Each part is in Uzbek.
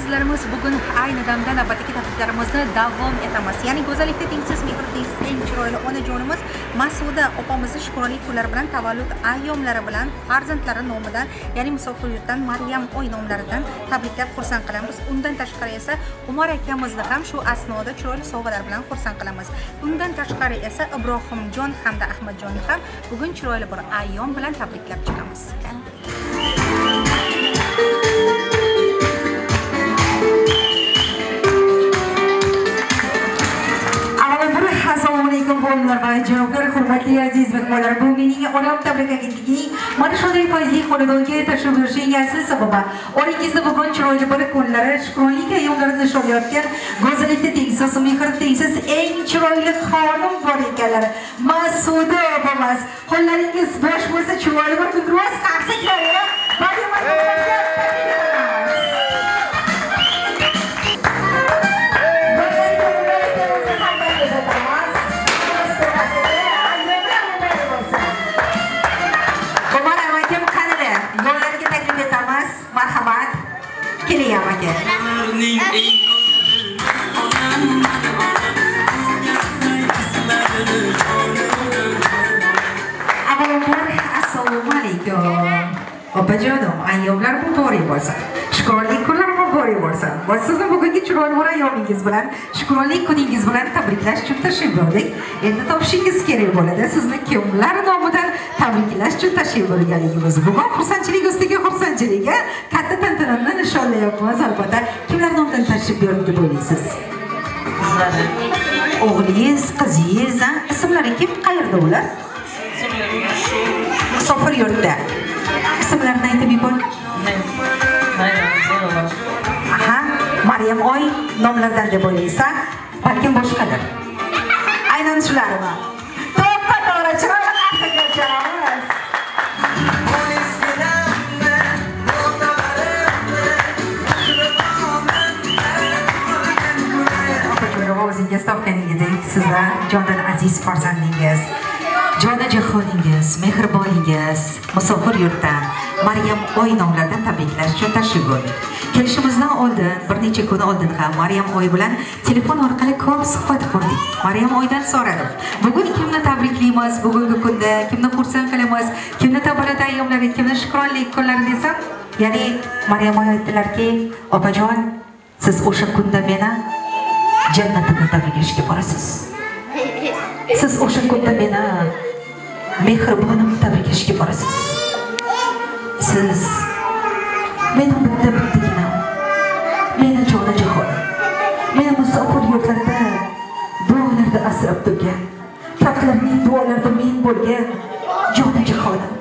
Azizlarimiz, bugun ayni damda navbatdagi tabriklarimizni davom etamiz. Ya'ni go'zallikda tengsiz, mehr tengsiz eng chiroyli onajonimiz Masuda opamizni shukronlik kunlari bilan, tavallud ayyomlari bilan, farzandlari nomidan, ya'ni musofir yurtdan Maryam oy nomlaridan tabriklab xursand qilamiz. Undan tashqari esa Umar akamizni ham shu asnoda chiroyli sovg'alar bilan xursand qilamiz. Undan tashqari esa Ibrohimjon hamda Ahmadjonni ham bugun chiroyli bir ayyom bilan tabriklab chiqamiz. Assalomu alaykum bolalar va janoblar, hurmatli aziz mehmonlar. Bu mening onam tabrik agentligining mana shunday fayzli xonadonga tashrif buyurishining asl sababi orangizni bugun chiroyli bir kunlari, shukronlik ayyomlarini nishonlayotgan go'zallikda tengsiz, mehr tengsiz eng chiroyli xonim bor ekanlar. Masuda opamiz. Qo'llaringiz bo'sh bo'lsa chiroyli bir gulro'z qarsaklar bilan marhamat, keling aka. Avvalambor assalomu alaykum. Opajonim, ayyomlar muborak bo'lsin. Shukronlik kunlar muborak bo'lsin. Va sizni bugungi chiroyli bir ayyomingiz bilan, shukronlik kuningiz bilan tabriklash uchun tashrif buyurdik. Endi topishingiz kerak bo'ladi. Sizni kimlar nomidan tabriklash uchun tashrif buyurganligimiz. Bugun xursandchilik ustiga xursandchilik, katta tantanani nishonlayapmiz albatta. Kimlar nomidan tashrif buyurdi deb o'ylaysiz? Qizlari. O'g'lingiz, qizingiz, ismlari kim, qayerda ular? Musofir yurtda. Ismlarini aytib yuboring. Aha, Maryam oy nomlaridan deb o'ylaysan, balkim boshqadir. Aynan shularmi? To'ppa to'g'ri, chiroyli qarsaklar chalamiz. Opajonova, o'zingiz topganingizdek, sizlar jondan aziz farzandingiz, jona jahoningiz, mehriboningiz musofir yurtdan Maryam oy nomlaridan tabriklash uchun tashrif buyurdik. Kelishimizdan oldin, bir necha kun oldin ham Maryam oy bilan telefon orqali ko'p suhbat qurdik. Maryam oydan so'radim. Bugun kimni tabriklaymiz, bugungi kunda kimni xursand qilamiz, kimni tavallud ayyomlari, kimni shukronlik kunlari desam, ya'ni Maryam oy aytdilarki, opajon, siz o'sha kunda meni jannatimni tabriklashga borasiz. Siz o'sha kunda meni mehribonim tabriklashga borasiz. Siz meni bitta bittaginam, meni jona jahonim, meni musofir yurtlarda duolarda asrab turgan, kaftlarning duolarida men bo'lgan jona jahonim,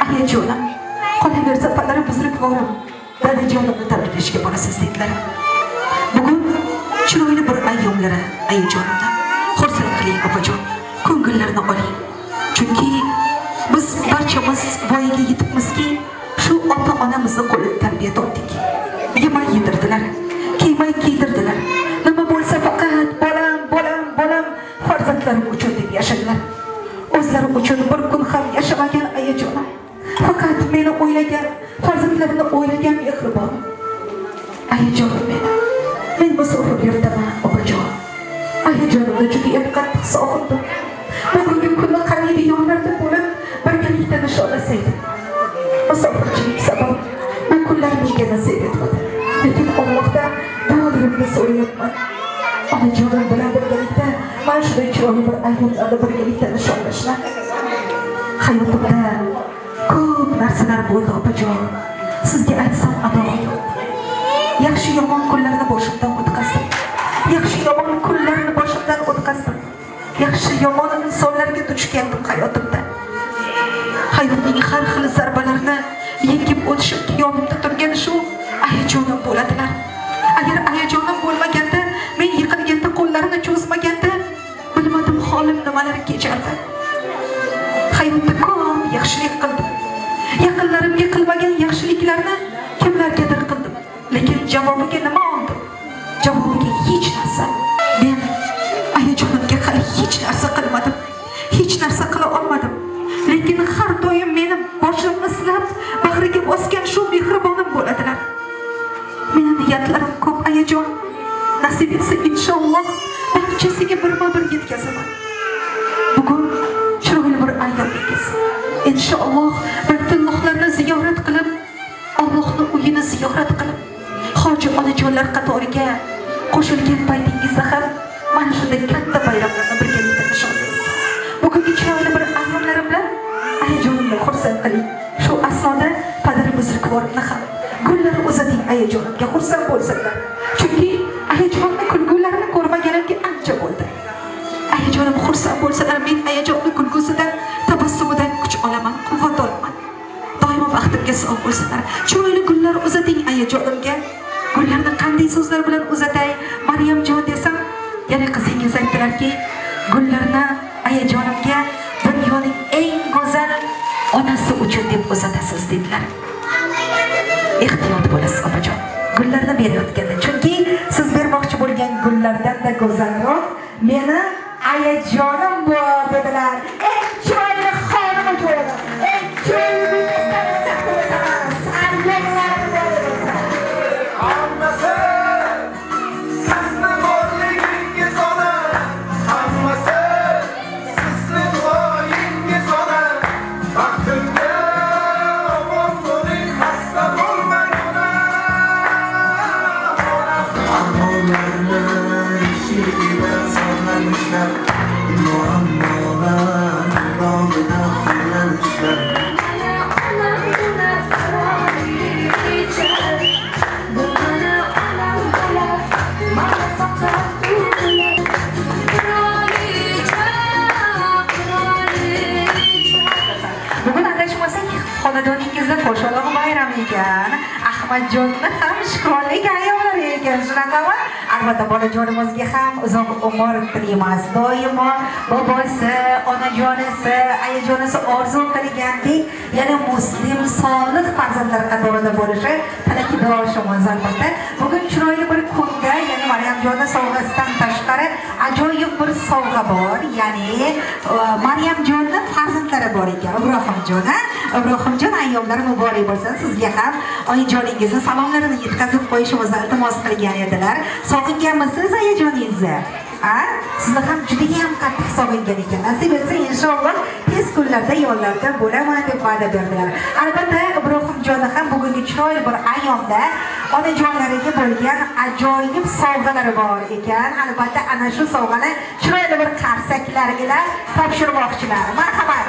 ayajonim, qolaversa padari buzrukvorim, dadajonimni tabriklashga borasiz dedilar. Bugun chiroyli bir ayyomlari ayajonimni xursand qiling opajon, ko'ngillarini oling. Chunki biz barchamiz voyaga yetibmizki, shu ota-onamizni qo'lida tarbiya topdik. Yemay yedirdilar, kiymay kiydirdilar. Nima bo'lsa faqat bolam, bolam, bolam farzandlarim uchun deb yashadilar. O'zlari uchun bir kun ham yashamagan ayajonim, faqat meni o'ylagan, farzandlarini o'ylagan mehribon ayajonim meni. Men musofir yurtaman opajon. Ayajonimni juda ham qattiq sog'indim. Bugungi kunni qaniydi yonlarda bo'lib birgalikda nishonlasaydim. Musofirchilik sabab bu kunlar menga nasib etmadi. Lekin Allohdan duolarimni so'rayapman. Onajonim bilan birgalikda mana shunday chiroyli bir ayyomlarni birgalikda nishonlashni. Hayotimda ko'p narsalar bo'ldi opajon. Sizga aytsam adog'i yo'q. Yaxshi yomon kunlarni boshimdan o'tkazdim. Yaxshi yomon kunlarni boshimdan o'tkazdim. Yaxshi yomon insonlarga duch keldim hayotimda. Hayotning har xil zarbalarini yengib o'tishimga yonimda turgan shu ayajonim bo'ladilar. Agar ayajonim bo'lmaganda, men yiqilganda qo'llarini cho'zmaganda, bilmadim holim nimalar kechardi. Hayotda ko'p yaxshilik qildim. Yaqinlarimga qilmagan yaxshiliklarni kimlargadir qildim. Lekin javobiga nima oldim? Javobiga hech narsa. Men ayajonimga hali hech narsa qilmadim. Hech narsa qila olmadim. Lekin har doim meni boshimni silab, bag'riga bosgan shu mehribonim bo'ladilar. Meni Niyatlarim ko'p ayajon. Nasib etsa inshaalloh barchasiga birma-bir yetkazaman. Bugun chiroyli bir ayyomingiz. Inshaalloh Baytullohlarni ziyorat qilib, Allohning uyini ziyorat qilib, hoji onajonlar qatoriga qo'shilgan paytingizda ham mana shunday katta bayramlarni birgalikda nishonlaylik. Bugungi chiroyli bir ayyomlarim bilan ayajonimni xursand qiling. Shu asnoda padar buzrukvorimni ham gullar uzating ayajonimga, xursand bo'lsinlar. Chunki ayajonni kulgularini ko'rmaganimga ancha bo'ldi. Ayajonim xursand bo'lsalar, men ayajonni kulgusidan, tabassumidan kuch olaman, quvvat olaman. Doimo baxtimga sog' bo'lsinlar. Chiroyli gullar uzating ayajonimga. Gullarni qanday so'zlar bilan uzatay, Maryamjon desam, yana qizingiz aytdilarki, gullarni ayajonimga dunyoning eng go'zal onasi uchun deb uzatasiz dedilar. Ehtiyot bo'lasiz opajon. Gullarni berayotganda, chunki siz bermoqchi bo'lgan gullardan-da go'zalroq meni ayajonim bor dedilar. Eng chiroyli xonim uchun, eng chiroyli bekasini taqdim etamiz. Ayyomlar muborak bo'lsin. Hammasi sizni borligingiz ona, hammasi sizni duoyingiz ona. Baxtimga omon bo'ling, xasta bo'lmang ona. Armonlarni eshigida zorlanishlar, muammolar nomida xorlanishlar. Bugun adashmasak xonadoningizda qo'shaloq bayram ekan. Ahmadjonni ham shukronlik ayyomlari ekan, shunaqami? Albatta bolajonimizga ham uzoq umr tilaymiz. Doimo bobosi, onajonisi, ayajonisi orzu qilgandek, yana muslim solih farzandlar qatorida bo'lishi tilakdoshimiz albatta. Bugun chiroyli bir kunda, ya'ni Maryamjonni sovg'asidan tashqari ajoyib bir sovg'a bor, ya'ni Maryamjonni farzandlari bor ekan. Ibrohimjon, Ibrohimjon, ayyomlar muborak bo'lsin. Sizga ham oyijoningizni salomlarini yetkazib qo'yishimizni iltimos qilgan edilar. Sog'inganmisiz ayajoningizni? Sizni ham juda ham qattiq sog'ingan ekan. Nasib etsa inshaalloh tez kunlarda yo'llarda bo'laman deb va'da berdilar. Albatta Ibrohimjonni ham bugungi chiroyli bir ayyomda onajonlariga bo'lgan ajoyib sovg'alari bor ekan. Albatta ana shu sovg'ani chiroyli bir qarsaklar ila topshirmoqchilar. Marhamat.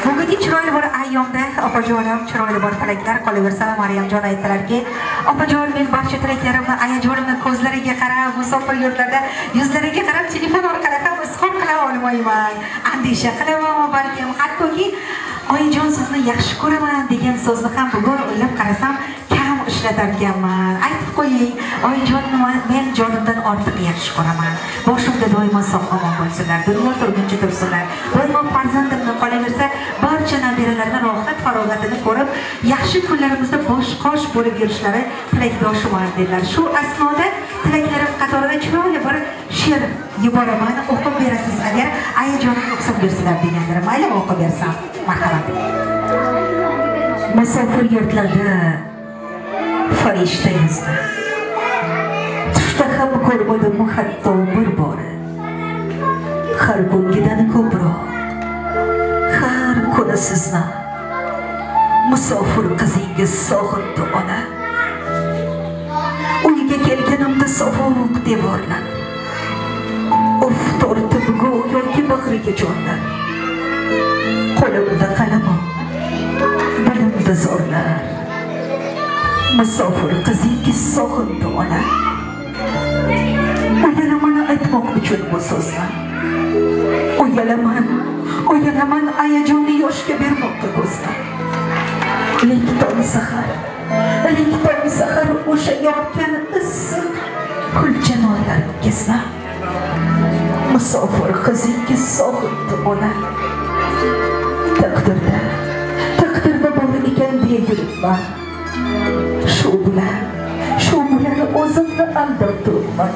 Bugungi chiroyli bir ayyomda opajonim chiroyli bir tilaklar qolaversa, Maryamjon aytdilarki, opajon, men barcha tilaklarimni ayajonimni ko'zlariga qarab, musofir yurtlarda yuzlariga qarab telefon orqali ham izhor qila olmayman. Andisha qilaman, balkim hattoki oyijon sizni yaxshi ko'raman degan so'zni ham bugun o'ylab qarasam kam ishlatarkanman. Aytib qo'ying, oyijon, men jonimdan ortiq yaxshi ko'raman. Boshimda doimo sog' omon bo'lsinlar, dunyo turguncha tursinlar. Doimo farzandimni qolaversa, barcha nabiralarni rohat farog'atini ko'rib, yaxshi kunlarimizda bosh-qosh bo'lib yurishlari tilakdoshiman dedilar. Shu asnoda tilaklarim qatorida chiroyli bir she'r yuboraman, o'qib berasiz agar ayajonim ruxsat bersalar deganlar. Mayli, o'qib bersam. Marhamat. Musofir yurtlarda farishta yuzni tushda ham ko'rmadim hatto bir bora. Har kungidan ko'proq har kuni sizni musofir qizingiz sog'indi ona. Uyga kelganimda sovuq devorlar uf tortib go'yoki bag'riga jonlar. Qo'limda qalamim, dilimda zorlar. Musofir qizingiz sog'indi ona. Uyalaman aytmoq uchun bu so'zni. Uyalaman, uyalaman ayajonni yoshga bermoqqa ko'zni. Lek tong sahar, lek tong sahar o'sha yopgan issiq kulchanolaringizni musofir qizingiz sog'indi ona. Taqdirda, taqdirda bor ekan deya yuribman. Shu bilan Ko'rgani o'zimni aldab turibman.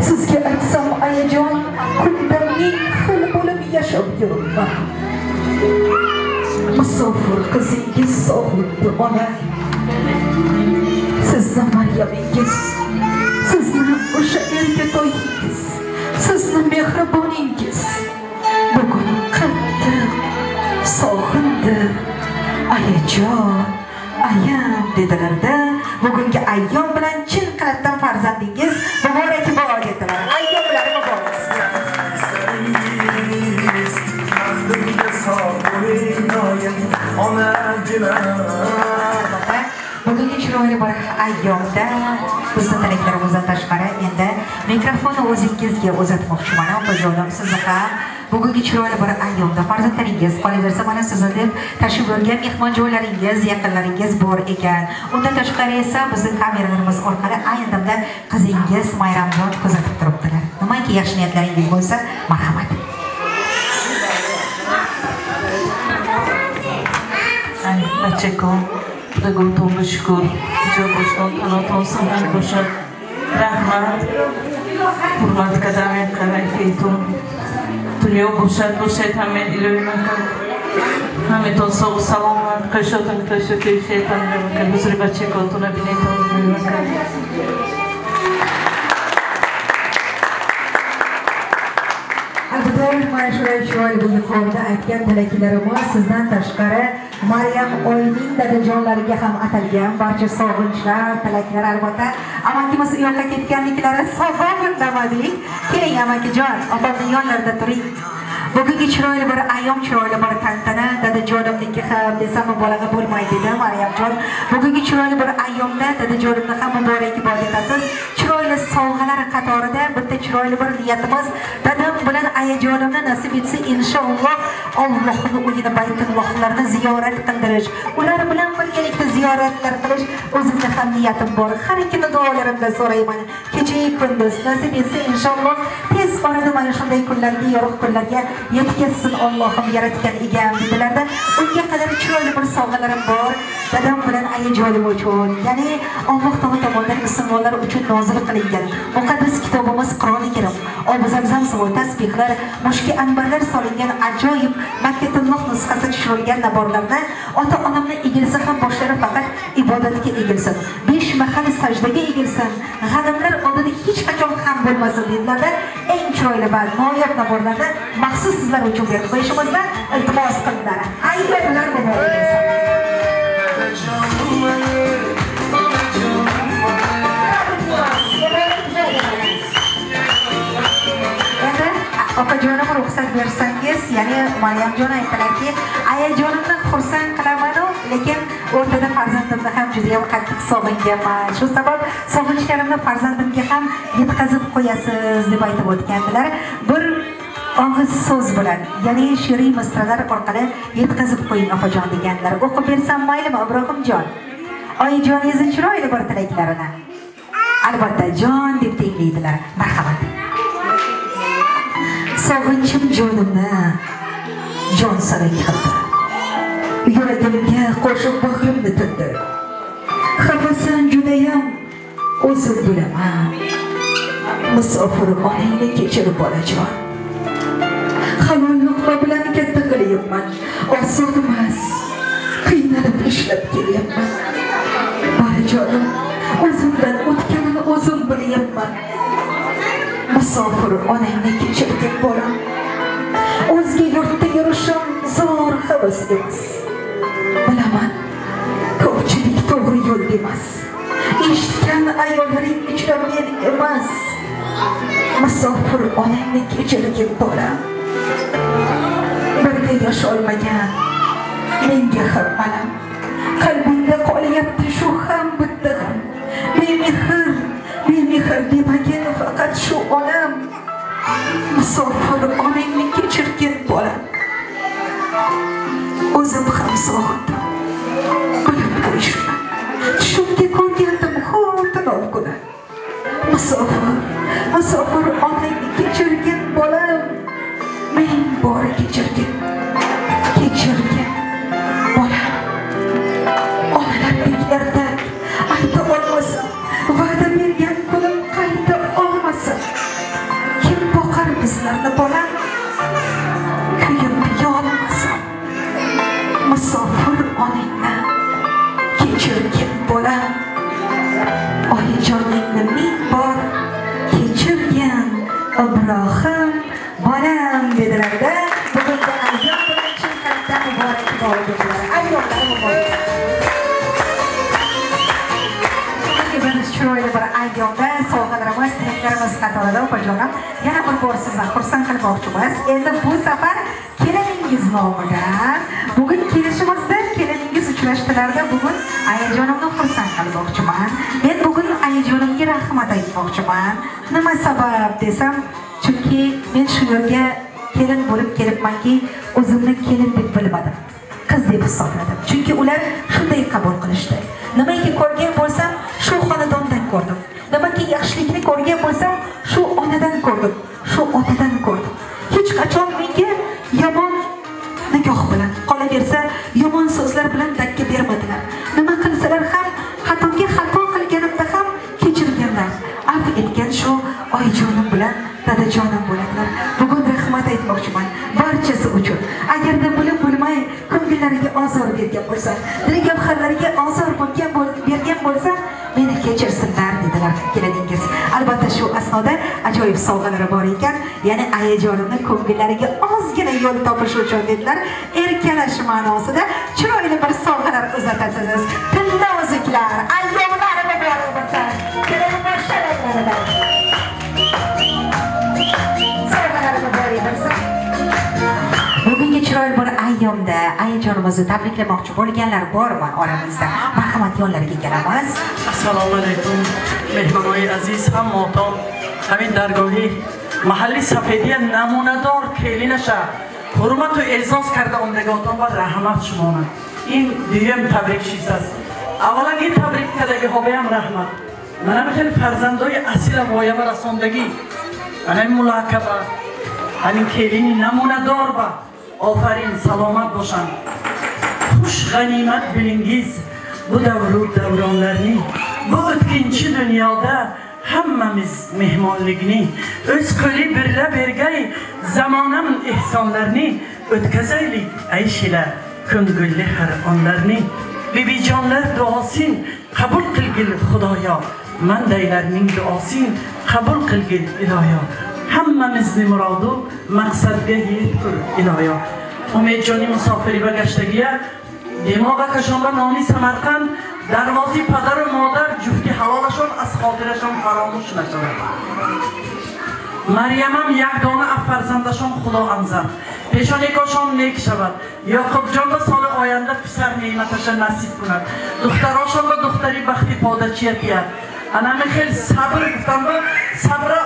Sizga aytsam ayajon, kunda ming xil bo'lib yashab yuribman. Musofir qizingiz sog'indi ona. Sizni Maryamingiz, sizni o'sha erkatoyingiz, sizni mehriboningiz bugun qattiq sog'indi. Ayajon, ayam dedilarda, bugungi ayyom bilan chin qalbdan farzandingiz muborakbod dedilar. Ayyomlar muborak. Bugungi chiroyli bir ayyomda bizni tilaklarimizdan tashqari endi mikrofonni o'zingizga uzatmoqchiman. Opajonim, sizni ham bugungi chiroyli bir ayyomda farzandlaringiz, qolaversa mana sizni deb tashrif buyurgan mehmon joylaringiz, yaqinlaringiz bor ekan. Undan tashqari esa bizning kameralarimiz orqali ayni damda qizingiz Mayramjon kuzatib turibdilar. Nimaki yaxshi niyatlaringiz bo'lsa, marhamat. Bachakon, Xudoga shukur, ijodboshdan qanot olsin, boshqa rahmat. Hurmat qadam qaraytun. Dunyo bo'shad bo'shad hamma iloymakam. Hammaton sog' salomat, qashotun qashotun shayton makam, huzur bachakon bineton makam. Albatta, mana shunday chiroyli bugun qo'lda aytgan tilaklarimiz sizdan tashqari Maryam oyining dadajonlariga ham atalgan barcha sog'inchlar, tilaklar albatta. Amakimiz u yoqqa ketganliklari sabab indamadik. Keling amakijon, opamning yonlarida turing. Bugungi chiroyli bir ayyom, chiroyli bir tantana, dadajonimniki ham desam mubolag'a bo'lmaydi dedi Maryamjon. Bugungi chiroyli bir ayyomda dadajonimni ham muborakbod etasiz. Chiroyli sovg'alar qatorida bitta chiroyli bir niyatimiz, dadam bilan ayajonimni nasib etsa inshaalloh Allohning uyini, baytullohlarni ziyorat qildirish, ular bilan birgalikda ziyoratlar qilish o'zimda ham niyatim bor. Har ikkini duolarimda so'rayman. Kecha kunduz nasib etsa inshaalloh tez orada mana shunday kunlarga, yorug' kunlarga yetkazsin Allohim yaratgan egam dedilarda. Unga qadar chiroyli bir sovg'alarim bor dadam bilan ayajonim uchun, ya'ni Alloh taolo tomonidan musulmonlar uchun nozil qilingan muqaddas kitobimiz Qur'oni Karim, ob zamzam suvi, tasbihlar, mushki anbarlar solingan ajoyib Makkatulloh nusxasi tushirilgan naborlarni ota-onamni egilsa ham boshlari faqat ibodatga egilsin, 5 mahal sajdaga egilsin, g'animlar oldida hech qachon ham bo'lmasin dedilarda. Eng chiroyli va noyob naborlarni maxsus sizlar uchun berib qo'yishimizni iltimos qildilar. Ayyomlar muborak bo'lsin. Endi opajonim ruxsat bersangiz, ya'ni Maryamjon aytdilarki, ayajonimni xursand qilaman-u, lekin o'rtada farzandimni ham juda ham qattiq sog'inganman. Shu sabab sog'inchlarimni farzandimga ham yetkazib qo'yasiz deb aytib o'tgandilar. Bir og'iz so'z bilan, ya'ni she'riy misralar orqali yetkazib qo'ying opajon deganlar. O'qib bersam maylimi Ibrohimjon? Oyijoningizni chiroyli bir tilaklarini. Albatta jon deb tenglaydilar. Marhamat. Sog'inchim jonimni jon sarak qildi. Yuragimga qo'shib bag'rimni tildi. Xafasan judayam o'zim bilaman. Musofir onangni kechir bolajon. Halol luqma bilan katta qilyapman. Oson emas. Qiynalib ishlab kelyapman. Bolajonim, o'zimdan o'tganini o'zim bilyapman. Musofir onangni kechirgin bolam. O'zga yurtda yurishim zo'r havas emas. Bilaman, ko'pchilik to'g'ri yo'l demas. Eshitgan ayollaring ichra men emas. Musofir onangni kechirgin bolam. Birga yasholmagan menga ham alam. Qalbingda qolyapti shu ham bitta g'am. Bemehr, bemehr demagin faqat shu onam. Musofir onangni kechirgin bolam. O'zim ham sog'indim. Bilib qo'yishni. Tushimga ko'rgandim xuddi kuni. Musofir, musofir onangni kechirgin bolam. Ming bora kechirgin, kechirgin bolam. Onalardek ertak, Musofir onangni kechirgin bolam, oyijoningni ming bor kechirgin Ibrohim bolam dedilarda. Bugungi ayyom bilan chin qalbdan muborakbod dedilar. Ayyomlar muborak. Chiroyli bir ayyomda sovg'alarimiz, tilaklarimiz qatorida opajonim yana bir bor sizni xursand qilmoqchimiz. Endi bu safar keliningiz nomidan bugun kelishimizda keliningiz uchrashdilarda bugun ayajonimni xursand qilmoqchiman. Men bugun ayajonimga rahmat aytmoqchiman. Nima sabab desam, chunki men shu yerga kelin bo'lib kelibmanki, o'zimni kelin deb bilmadim. Qiz deb hisobladim. Chunki ular shunday qabul qilishdi. Nimaki ko'rgan bo'lsam, shu xonadondan ko'rdim. Nimaki yaxshilikni ko'rgan bo'lsam, shu onadan ko'rdim, shu otadan ko'rdim. Hech qachon menga yomon nikoh bilan, qolaversa yomon so'zlar bilan dakka bermadilar. Nima qilsalar ham, hattoki xato qilganimda ham kechirganlar. Afv etgan shu oyijonim bilan dadajonim bo'ladilar. Bugun rahmat aytmoqchiman barchasi uchun. Agarda bilib bilmay ko'ngillariga ozor bergan bo'lsa, dil gavharlariga ozor bergan bo'lsa, meni kechirsinlar dedilar keliningiz. Albatta shu asnoda ajoyib sovg'alari bor ekan, ya'ni ayajonimni ko'ngillariga ozgina yo'l topish uchun dedilar. Erkalash ma'nosida chiroyli bir sovg'alar uzatasiz. Tilla uzuklar, ayyomlar muborak bo'lsin. Kelin boshqalaridan. Bugungi chiroyli bir ayyomda ayajonimizni tabriklamoqchi bo'lganlar bormi oramizda? Marhamat, yonlariga kelamiz. Assalomu alaykum mehmonlar aziz, hammaton. Ҳамин даргоҳи маҳалли сафедия намунадор келинаша ҳурмату эъзоз карда омдаготон ва раҳмат шумона. Ин дуюм табрик чиз аст. Аввалан ин табрик кардагиҳоям раҳмат. Манам хеле фарзандои асила вояба расондагӣ, манам мулоҳаба, ҳамин келини намунадор ба офарин, саломат бошанд. Хуш ғанимат bilingiz bu davru davronlarni, bu o'tkinchi dunyoda hammamiz mehmonlikni o'z qo'li birla bergay zamonam ehsonlarni o'tkazaylik aysh ila ko'ngilli har onlarni. Bibijonlar duosin qabul qilgil Xudoyo, mandaylarning duosin qabul qilgil iloyo. Hammamizni murodu maqsadga yetkur iloyo. Umidjoni musofiri va gashtagiya dimog'a kashonba noni Samarqand darvozi падару модар ҷуфти ҳалолашон аз хотирашон фаромӯш нашавад. Марьямам як дона аз фарзандашон Худо анзад, пешонекошон нек шавад. Ёқубҷон ба соли оянда писар неъматаша насиб кунад. Духтарошон ба духтари бахти подачия диҳад. Анами хел сабр гуфтам ба сабра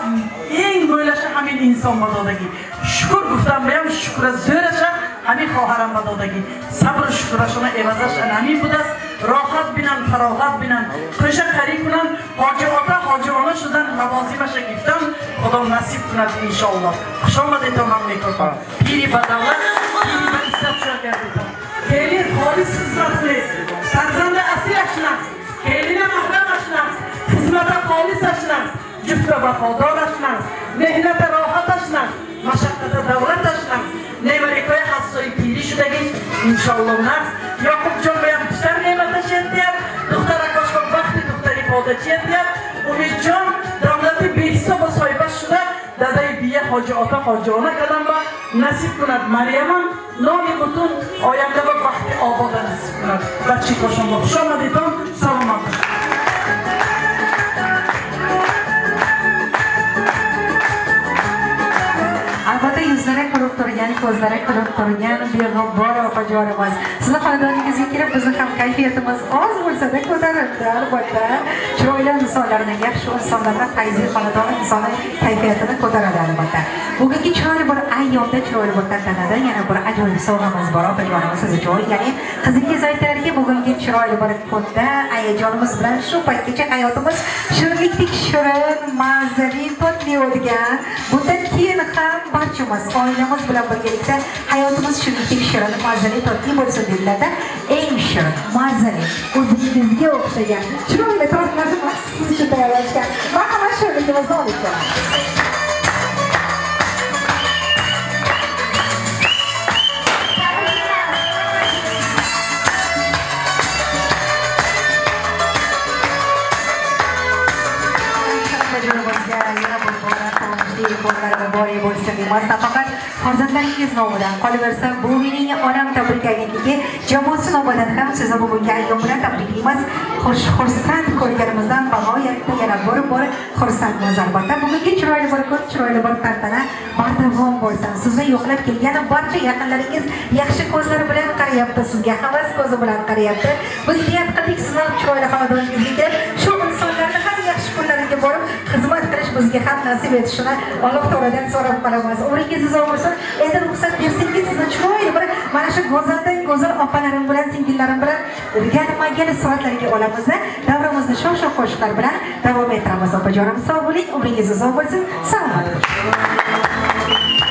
eng mo'ylashi ҳамин инсон ба додагӣ. Шукр гуфтам баям шукра зӯраша ҳамин хоҳарам ба додагӣ. Сабру шукрашона эвазаш ана ҳамин будааст. Роҳат бинанд, фароғат бинанд, қӯша қарӣ кунанд, ҳоҷи ота, ҳоҷи она шудан, лавозимаша гирифтан, Худо насиб кунад иншоаллоҳ. Хуш омадетон мамлакатон. Пири ба давлат, пири ба иzzat шогардетон. Келин холис хизмат кунед, фарзанди асил ашнақс, келина маҳрам ашнақс, хизмата холис ашнақс, ҷуфта вафодор ашнақс, меҳната роҳат ашнақс, машаққата давлат ашнақс, неварикои ҳассои пирӣ шудагиш иншоаллоҳ нақс. Ёқубҷон баям писар неъматаш диҳад, духтаракош ба бахти духтари подачия диҳад. Умидҷон давлати беҳисобу соҳибаш шуда, дадаи бия ҳоҷи ота ҳоҷи она кардам ба насиб кунад. Марьямам номи бутун оянда ба бахти обода насиб кунад. Бачикошон ба хуш омадетон, саломат бошед. Albatta yuzlari kulib turgan, ko'zlari kulib turgan beg'ubor opajonimiz. Sizni xonadoningizga kelib bizni ham kayfiyatimiz oz bo'lsa-da ko'tarildi albatta. Chiroyli insonlarni, yaxshi insonlarni fayzli xonadon insoni kayfiyatini ko'taradi albatta. Bugungi chiroyli bir ayyomda, chiroyli bir tantanada yana bir ajoyib sovg'amiz bor opajonimiz siz uchun. Ya'ni qizingiz aytdilarki, bugungi chiroyli bir kunda ayajonimiz bilan shu paytgacha hayotimiz shirinlikdek shirin, mazali, totli o'tgan. Bundan keyin ham barchamiz oilamiz bilan birgalikda hayotimiz shirinlikdek shirin, mazali, totli bo'lsin dedilarda. Eng shirin, mazali, o'zingizga o'xshagan chiroyli tortlarni siz uchun tayyorlashgan. Marhamat, shirinligimizni olib kelamiz. tabriklaymiz. Nafaqat farzandlaringiz nomidan, qolaversa bu mening onam tabrik agentligi jamoasi nomidan ham sizni bugungi ayyom bilan tabriklaymiz. Xursand ko'rganimizdan bag'oyatda yana bir bor xursandmiz albatta. Bugungi chiroyli bir kun, chiroyli bir tantana bardavom bo'lsin. Sizni yo'qlab kelgan barcha yaqinlaringiz yaxshi ko'zlari bilan qarayapti, sizga havas ko'zi bilan qarayapti. Biz niyat qildik sizni chiroyli xonadoningizga kelib, shu insonlarni ham yaxshi kunlariga borib xizmat qilish bizga ham nasib etishini Alloh taolodan so'rab qolamiz. Umringiz uzoq bo'lsin. Endi ruxsat bersangiz sizni chiroyli bir mana shu go'zaldan go'zal opalarim bilan, singillarim bilan galma-gal suratlarga olamiz. Davramizni sho'x-sho'x qo'shiqlar bilan davom ettiramiz. Opajonim, sog' bo'ling, umringiz uzoq bo'lsin. Salomat bo'ling.